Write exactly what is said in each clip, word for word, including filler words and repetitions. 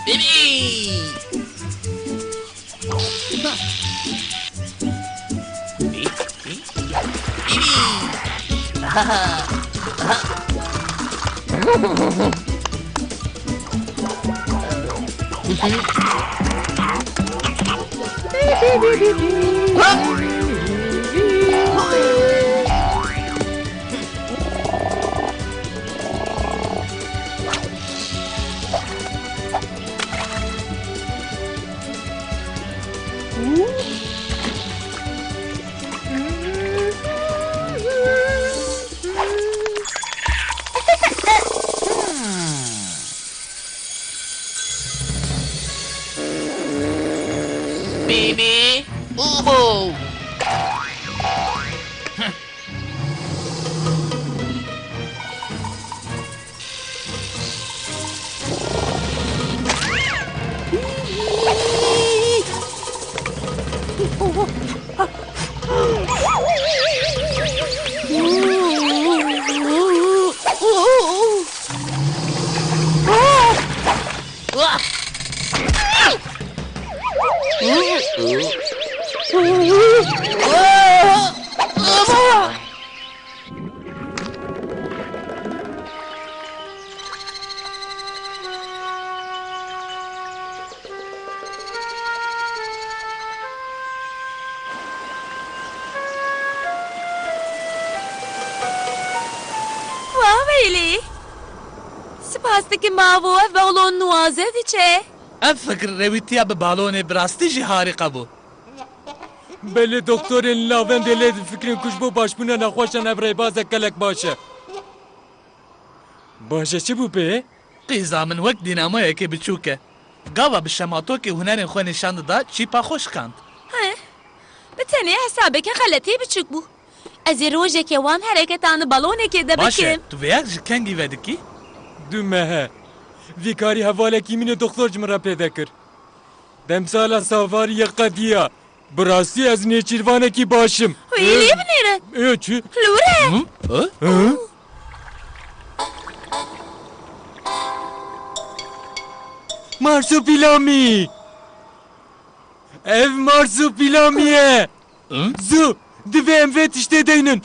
Bibi! Bibi! Uhu! Wah Willy! Spas dikim avo, ev balon nuwaze diçe. Ev fikir rewîtiya bi balonê bi rastî jî harîka bû. Belê doktorên li navendê lê difikirin ku ji bo başbûna nexweşan ev rêbazek gelek baş e. Baş e, çi bû pê? Qîza min wek dînamoyekê biçûk e. Gava bi şematokê hunerên xwe nîşan dida, çîpa xwe şikand. He. Bi tenê hesabeke xeletî biçûk bû. Ez ê rojekê wan hereketan di balonekê de bikim. Baş e, tu vê yek ji kengî vedikî? Du meh e. Vî karî hevalekî min ê doxtor ji min re pê dekir. Demsala savarî yê qediya. Bi rastî ez nêçîrvanekî baş im. Wî lê binêre. Ê, çi? Li wir e. Hı? Hı? Hı? Marsupîlamî! Ev Marsupîlamî ye! Hı? Zû, divê em vê tiştê deynin.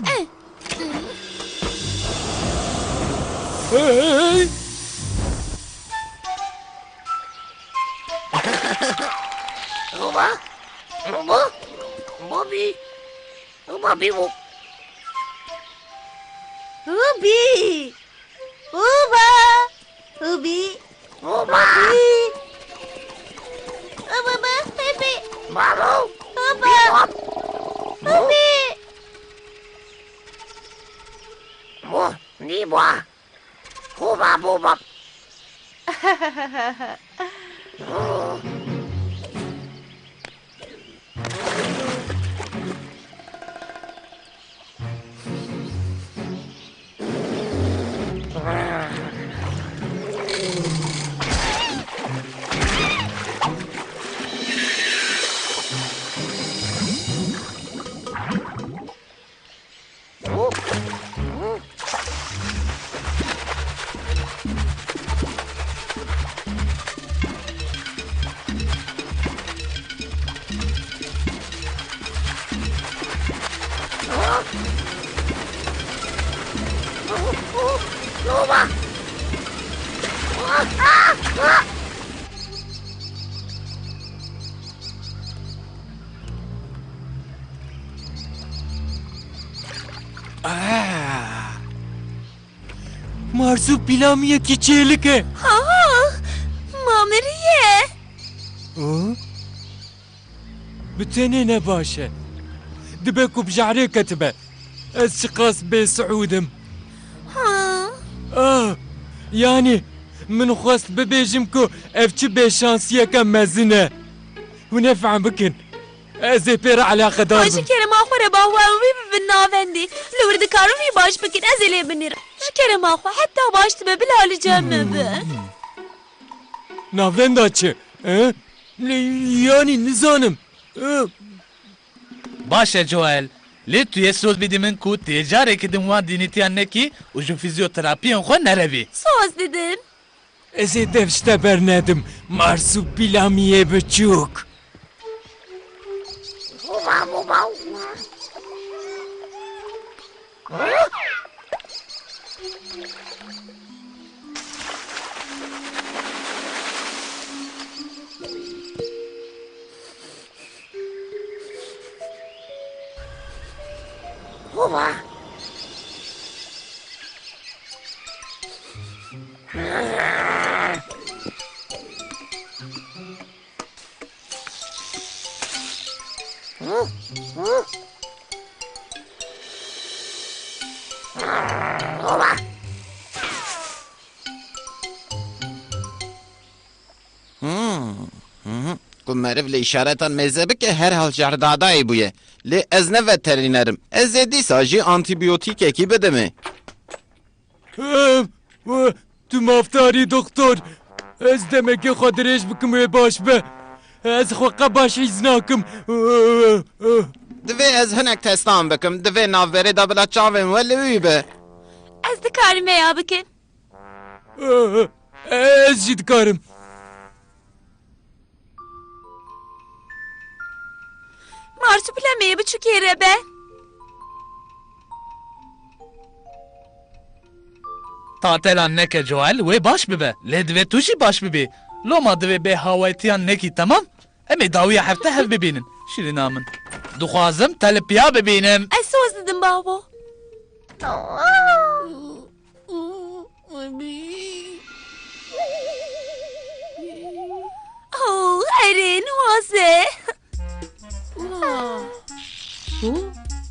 Hey! Oba! Oba! Bobby! Oba, Bibo! Obi! Oba! Obi! Oba! Obi! Oba, ba, Pepe! Babo! Oba! Bibo! Obi! Bo, Bibo! Oba, boba! Ah! Marsupîlamiyekî çêlik e. Ha! Mamiriye! Hı? Bi tenê ne baş e. Dibe ku bi jehrê ketibe. Ez çiqas bêsiûd im. Ha! Ah! Yanî, min xwest bibêjim ku ev çi bêşansiyeke mezin e. Hûn ê fehm bikin. Ez ê pê re eleqedar bim. Ji kerema xwe re ba wan wî bibin navendê. Li wir dikarin wî baş bikin, ez ê lê binêrim. Kerema xwe, heta baş dibe, bila li cem me bi. Navenda çi? E? Ne, yanî nizanim. E? Baş e Joel. Lê tu yê soz bidî min ku tu yê carekî din wan dînîtiyan nekî û ji fîzyoterapiyên xwe nerevî. Soz didim. Ez ê dev ji te bernedim, marsupîlamiyê biçûk. Hmm, mhm. Ku meriv li îşaretan mêze bike, herhal jerdadayê bûye. Lê ez ne veterîner im. Ez ê dîsa jî antîbiyotîkekî bidimê. Em, e, tu mafdarî doktor. Ez demekê xwe dirêj bikim wê baş be. Ez xwe qe baş hîs nakim. Divê ez hinek testan bikim. Divê navberê de bila çavên we li wî be. Ez dikarim vêya bikim. Ez jî dikarim. Marsupîlamiyê biçûkê re be. Tatelan neke Joel, wê baş bibe. Lê divê tu jî baş bibî. Loma divê bêhawaytiyan nekî, temam? Em ê dawiya hefte hev bibînin. Şîrîna min. Dixwazim te li piya bibînim. Ez soz didim bavo. Oh, erê, niwaze.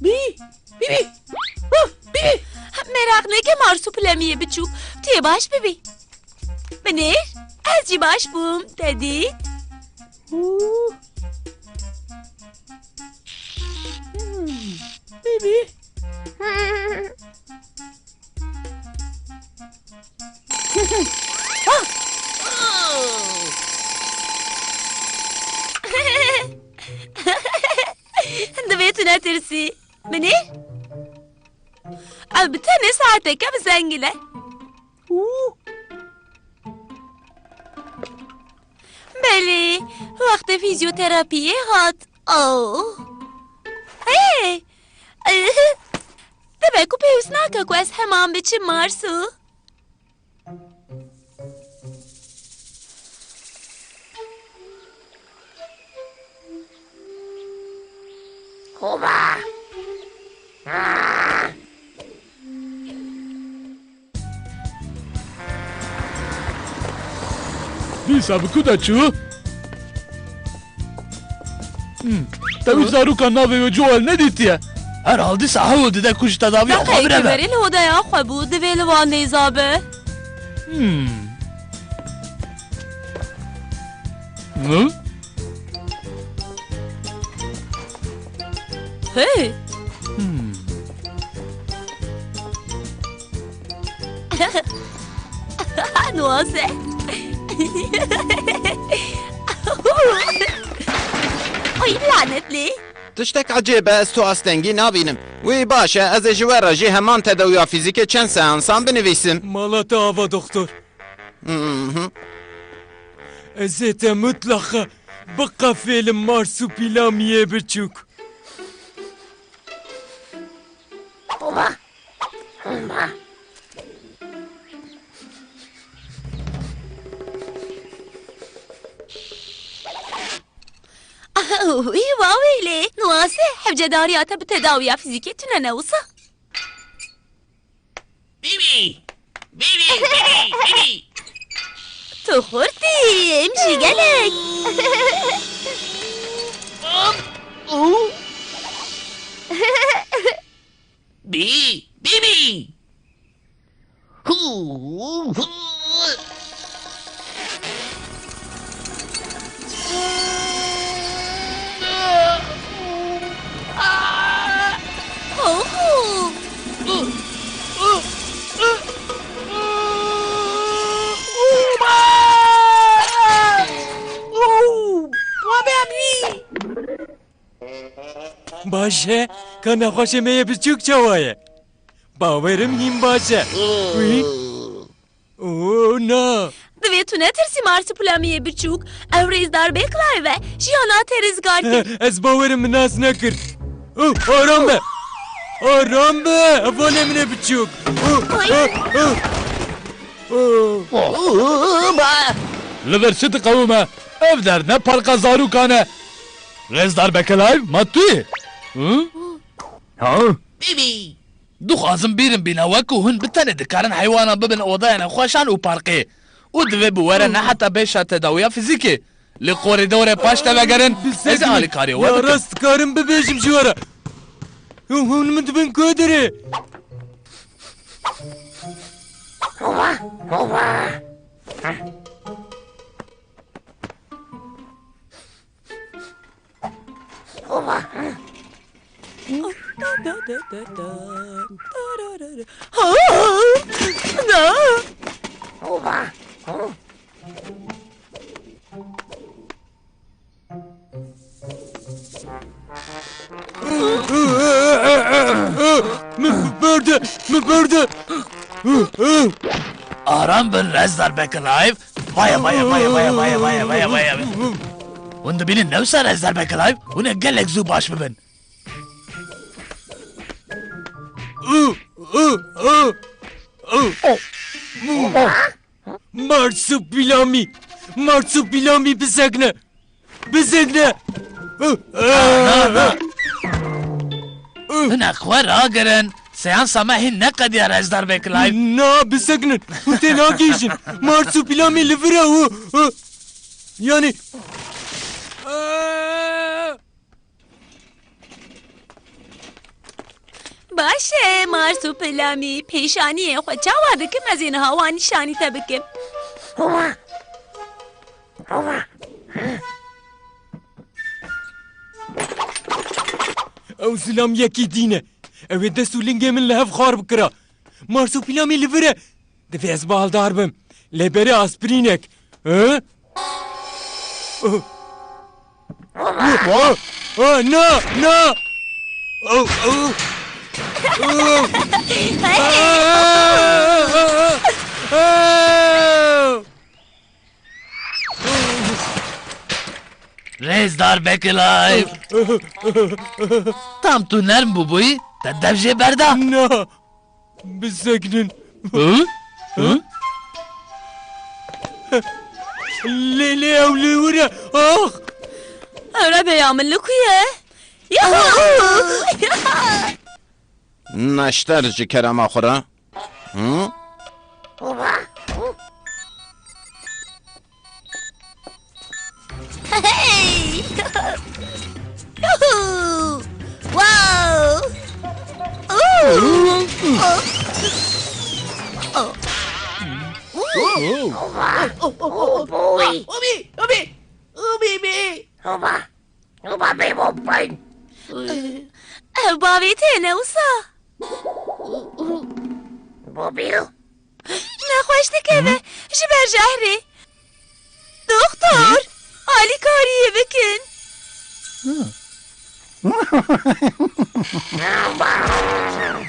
Bî, bî, bî. Bî. Meraq neke Marsupîlamiyê biçûk. Tu yê baş bibî. Binêr, ez jî baş bûm, te dît. Bî, bî. Divê tu netirsî. Binêr? Ev bi tenê saeteke bi zengil e. Belê, wextê fîzyoterapiyê hat. Oh. Hey! Dibe ku pêwîst nake ku ez heman biçim Marsu. Hoba! Dîsa bi ku de çû? Hmm. Te wî zaroka navê wê Joel nedîtiye? Herhal dîsa hewl dide ku ji tedaviya xwe Deqeyekê bireve. Berê li odeya xwe bû, divê li wan nêza be. Hmm. Hı? Hey! Hmm. Nuwaze. Oy, lanetli. Tiştek ecêb e, ez tu astengî nabînim. Wî baş e, ez ê ji we re jî heman tedawiya fîzîkê çend seansan binivîsim. Mala te ava, doktor. Mhm. Ez ê te mutlaqa biqefêlim, Marsupîlamiyê biçûk. Wî wawêlê, nuwaze, hewcedariya te bi tedawiya fîzîkê tune ne wisa? Bîbî! Bîbî! Bîbî! Bîbî! Tu xurt î, em jî gelek. Hop! Û? Bî! Bîbî! Hû! Hû! Oho! Baş e, ka nexweşê me yê biçûk çawa ye? Bawerim hîn baş e. Wî? Oo, na. Divê tu netirsî Marsupilamiya biçûk. Ew rêzdar bê Clive e. Jiyana te rizgar kir. Ez bawerim min nas nekir. Oh, aram be. Aram be. Hevalê min ê biçûk. Oh, Ay. Oh, oh. Oh. Li vir çi diqewime? Ev der ne parka zarûkan e. Rêzdar be Clive, ma tu yî? Hı? Ha? Bîbî! Dixwazim bîrim bîne, wekû hûn bi tenê dikarin heywanan bibin odaya nexweşan û parkê. Û divê bi were ne heta bêşa tedawiya fizîkê. Li korîdorê paş te vegerin, ez ê alîkariyê we Ya bikim. Rast dikarim bibêjim ji we re. Hûn min dibin ku dirê. Min berde, min berde. Aram bin Rezdar Bekirayv. Vaya, vaya, vaya. Hûn dibînin newsa Rezdar Bekirayv? Hûn ê gelek zû baş bibin. Marsupilami! Marsupilami bisekne! Bisekne! Na, na, na. Hinek xwe ragirin. Seansa me hîn neqediya Rezdar Bekirayv. Na, biseknin. Hûn tê nagihîjin. Marsupilami li vir e û, û, yanî, Baş e, Marsupilami, pêşaniyê xwe çawa dikim, ez ê niha wan nîşanî te bikim. Ew zilamiyekî dîn e. Ew ê dest û lingê min li hev xar bikira. Marsupilami li vir e. Divê ez baldar bim. Lê berê aspirînek. Hı? Oh, oh, oh, na, na. Oh, oh. Oh. Ah, ah, ah, ah. Rêzdar Bekirayv. Tam tu nerm bûbûyî, te dev jê berda. Na. Bisekinin. Hı? Hı? Lê, lê ew li wir e. Ax! Erebeya min li ku ye? Yuhu! Neşter ji kerema xwe re. Hı? Hey! Yuhu! Wow! Ooh! Oh! Ooh! Oh, boy! Ubi! Ubi! Ubi, bi! Hoba! Hoba, bê bo bin! Ev bavê te ne wisa? Bobî? Nexweş dikeve. Hı? Ji ber jehrê. Doktor, alîkariyê bikin. Hı.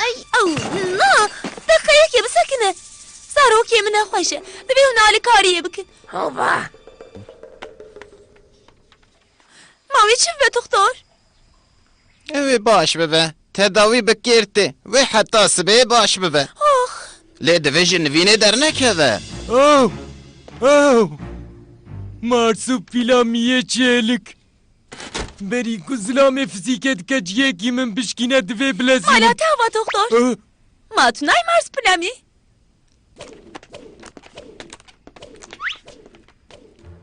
Ay, ew, na, deqeyekê bisekine. Zarokê min nexweş e. Divê hûn alîkariyê bikin. Hoba. Ma wê çi bibe, doktor? Ew ê baş bibe. Tedawî bi kêr tê. Wê heta sibê baş bibe. Ox. Lê divê ji nivînê dernekeve. Ew! Ew! Marsupîlamiyê çêlik. Berî ku zilamê fizîkê dike cihekî min bişkîne divê bilezînim. Mala te ava, doktor. Eh? Ma tu nayê Marsupîlamî?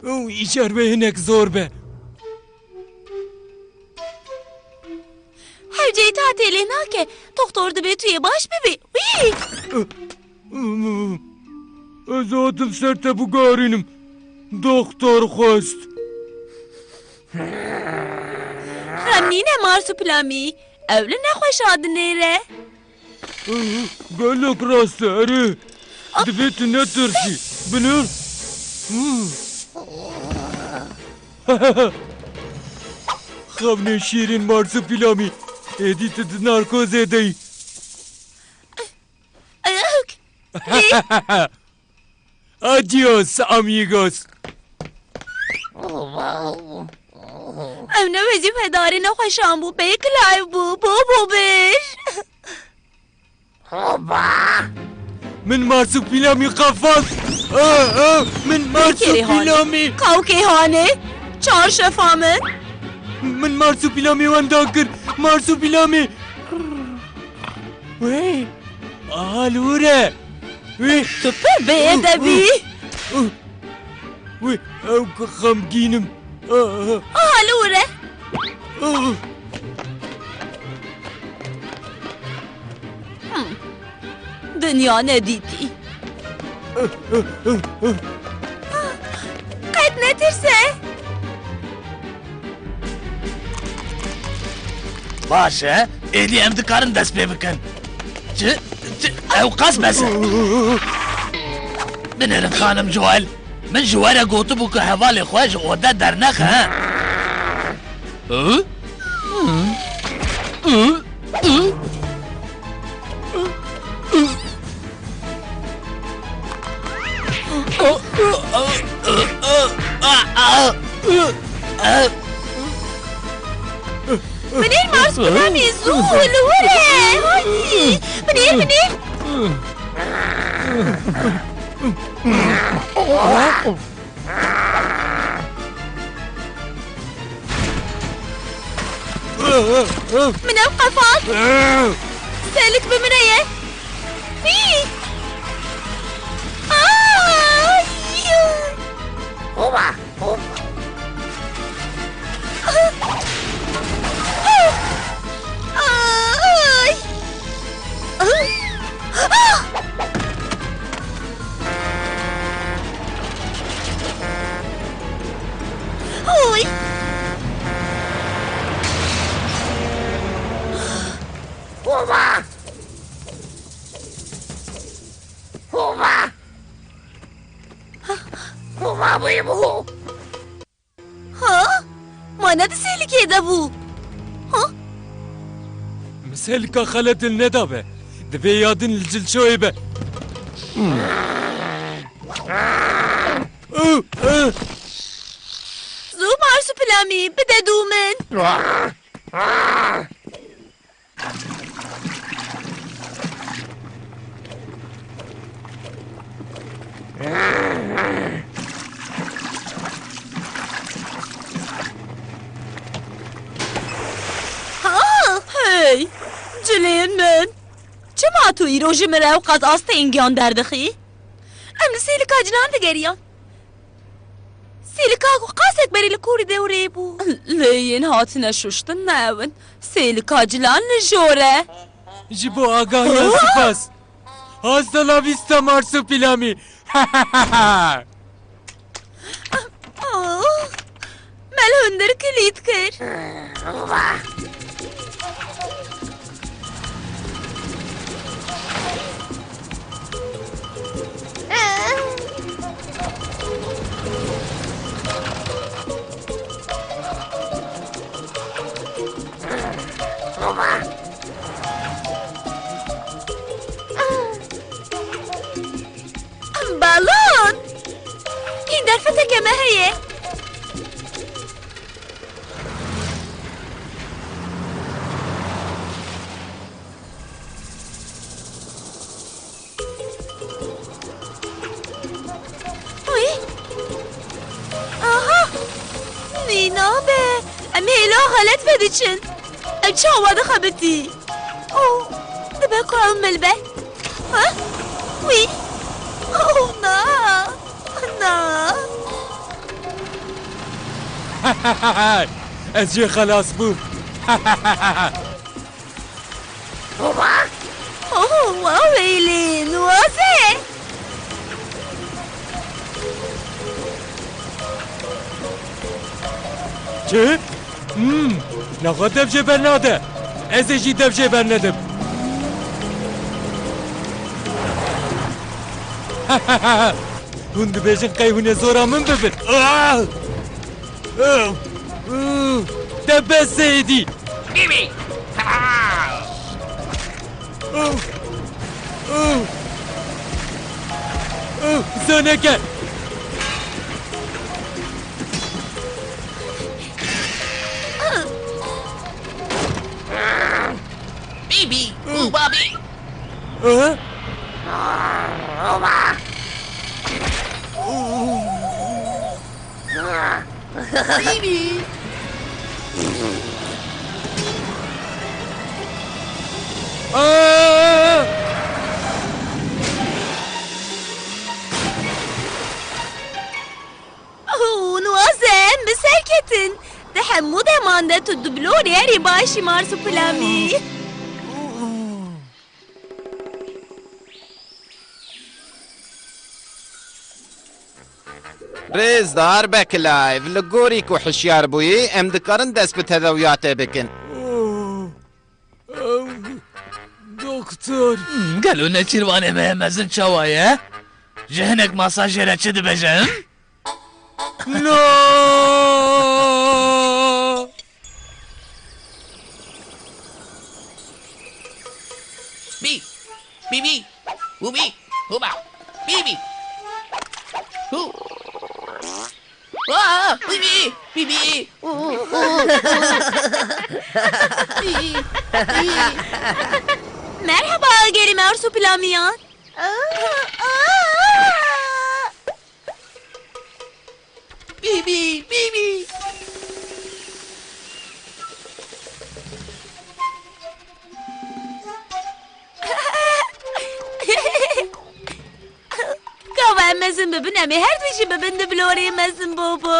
Ew îcar wê hinek zor be. Hewceyî te tê lê nake. Doktor dibê tu yê baş bibî. Wî! Ez hatim ser te bigarînim. Doktor xwest. Xem nîne Marsupîlamî. Ew li nexweşa dinêre. Gelek rast e, erê. Divê tu netirsî. Bine. Xewnê şîrîn Marsupîlamî. Êdî tu di narkozê de yî. Ayuk. Lê Adios, amigos. Ew ne wezîfedarê nexweşan bû, bê kilav bû, bû bû bir. Hoba! Min marsupîlamî qefand. Ah, ah, min marsupîlamî. Qawkê hanê, çarşefa min. Min marsupîlamî wenda kir. Marsupîlamî. Wê, aha li wir e. Wê. Tu pir bêedeb î. Wê, ew xemgîn im. Aha li wir e. Hmm. Dinya nedîtî. Qet netirse. Baş e, êdî em dikarin dest pê bikin. Çi? Çi? Ew qas bes e. Binêrin xanim Joel. Min ji we re gotibû ku hevalê xwe ji ode dernexe, he? Binêr marsupîlamî, zû, li wir e. Haydi. Binêr, binêr. Min ew qefand. Selik bi min re ye. Hî! Ay! Hoba, hoba. Ay! Oy! Hoba! Hoba! Hoba bûyî bû! Ha? Ma ne di sêlikê de bû? Ha? Min sêlika xelet li nedabe. Divê ya din li Cilşoyê be. Zû marsupîlamî, bide dû min. Ha, hey, cilên min. Çima tu îro ji min re ew qas astengî derdixî? Em li sêlika cilan digeriyan. Sêlika ku qasek berê li korîdorê bû. Lê yên hatine şuştin ne ew in. Sêlika cilan li jor e. Ji bo agahiyan spas. Hasta la vista, marsupîlamî. Oh, me li hundir kilît kir. Balon! Î derfeteke me heye. Wî? Aha! Nî nabe. Em hêla xelet ve diçin. Ew çawa dixebitî? Oh, dibe ku ew mil be. Ha? Wî? Oh, na. Na. Ez jê xelas bûm. Oh, wa weylî, nuwaze. Çi? Hmm, naxwe dev jê bernade. Ez ê jî dev jê bernedim. Hûn dibêjin qey hûn ê zora min bibin. Ah! Te bes e êdî. Bîbî! Zaneke! Bîbî û Babî. Aha! Bîbî! Aa! Hûn waze em bi ser ketin. Di hemû deman de tu dublorê herî başî Marsupilami. Rêzdar Beklive, li gorî ku hişyar bûyî, em dikarin dest bi tedawiyatê bikin. Doktor. Hmm, gelo nêçîrvanê me mezin çawa ye? Ji hinek masajê re çi dibêje, him? No! Bî, bî, bî, û bî, hûba, bî, bî, hû. Aa, bî, bî, bî, bî, û, û, û, û. Bî, bî. Merhaba, agêrî Marsupilamiyan. Bîbî, bîbî. Gava em mezin bibin, em ê her du jî bibin dublorê mezin Bobo.